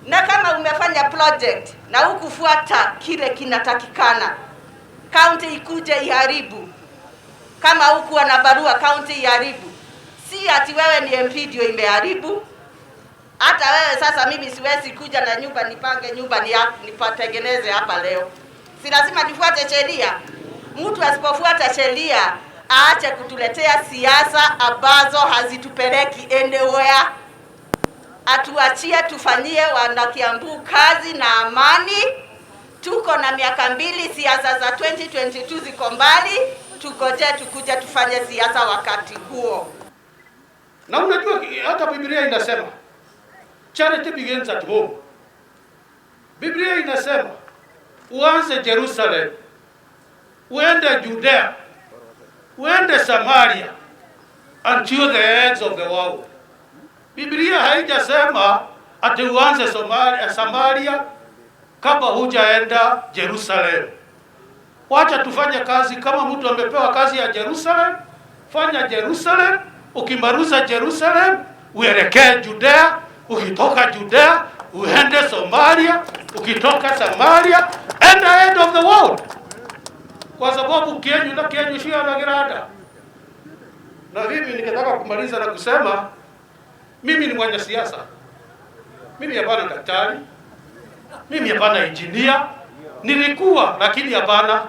Na kama umefanya project na hukufuata kile kinatakikana, county ikuje iharibu. Kama hukuwa na barua, county iharibu. Si ati wewe ni MP ndio imeharibu. Hata wewe sasa, mimi siwezi kuja na nyumba nipange nyumba nipatengeneze hapa leo, si lazima nifuate sheria? Mtu asipofuata sheria aache kutuletea siasa ambazo hazitupeleki anywhere. Atuachie tufanyie wana Kiambu kazi na amani. Tuko na miaka 2, siasa za 2022 ziko mbali, tugoje tukuje tufanye siasa wakati huo. Na unajua hata Biblia inasema charity begins at home. Biblia inasema uanze Jerusalem, uende Judea, uende Samaria until the ends of the world. Biblia haijasema ati uanze Somalia, Samaria kama hujaenda Jerusalem. Wacha tufanye kazi. Kama mtu amepewa kazi ya Jerusalem, fanya Jerusalem. Ukimaliza Jerusalem, uelekee Judea. Ukitoka Judea, uende Somalia. Ukitoka Samaria, enda end of the world, kwa sababu kienyu na kienyu shia na girada. Na mimi nikitaka kumaliza na kusema mimi ni mwanasiasa, mimi hapana daktari, mimi hapana engineer, nilikuwa lakini hapana.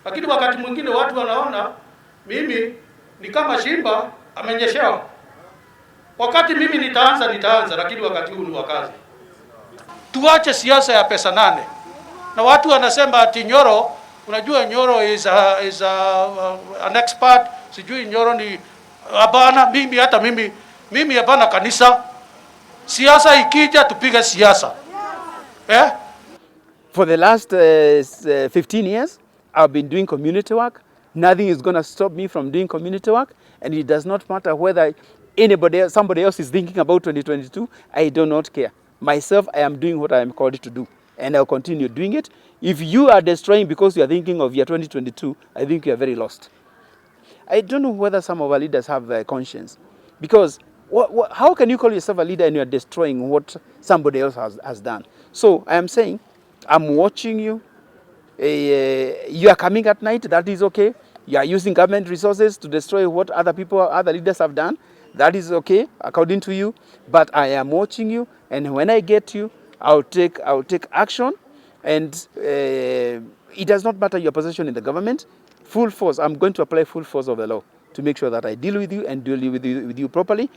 Lakini wakati mwingine watu wanaona mimi ni kama simba amenyeshewa. Wakati mimi nitaanza, nitaanza, lakini wakati huu ni wa kazi. Tuache siasa ya pesa nane. Na watu wanasema ati Nyoro, unajua Nyoro is an expert, sijui Nyoro ni hapana. Mimi hata mimi hapana kanisa. Siasa ikija tupige siasa, eh? For the last 15 years, I've been doing community work. Nothing is going to stop me from doing community work. And it does not matter whether anybody else, somebody else is thinking about 2022. I do not care. Myself, I am doing what I am called to do. And I'll continue doing it. If you are destroying because you are thinking of year 2022, I think you are very lost. I don't know whether some of our leaders have a conscience. Because how can you call yourself a leader and you are destroying what somebody else has done? So I am saying, I'm watching you. You are coming at night, that is okay. You are using government resources to destroy what other people, other leaders have done. That is okay, according to you. But I am watching you, and when I get you, I'll take action. And it does not matter your position in the government. Full force, I'm going to apply full force of the law to make sure that I deal with you and deal with you properly.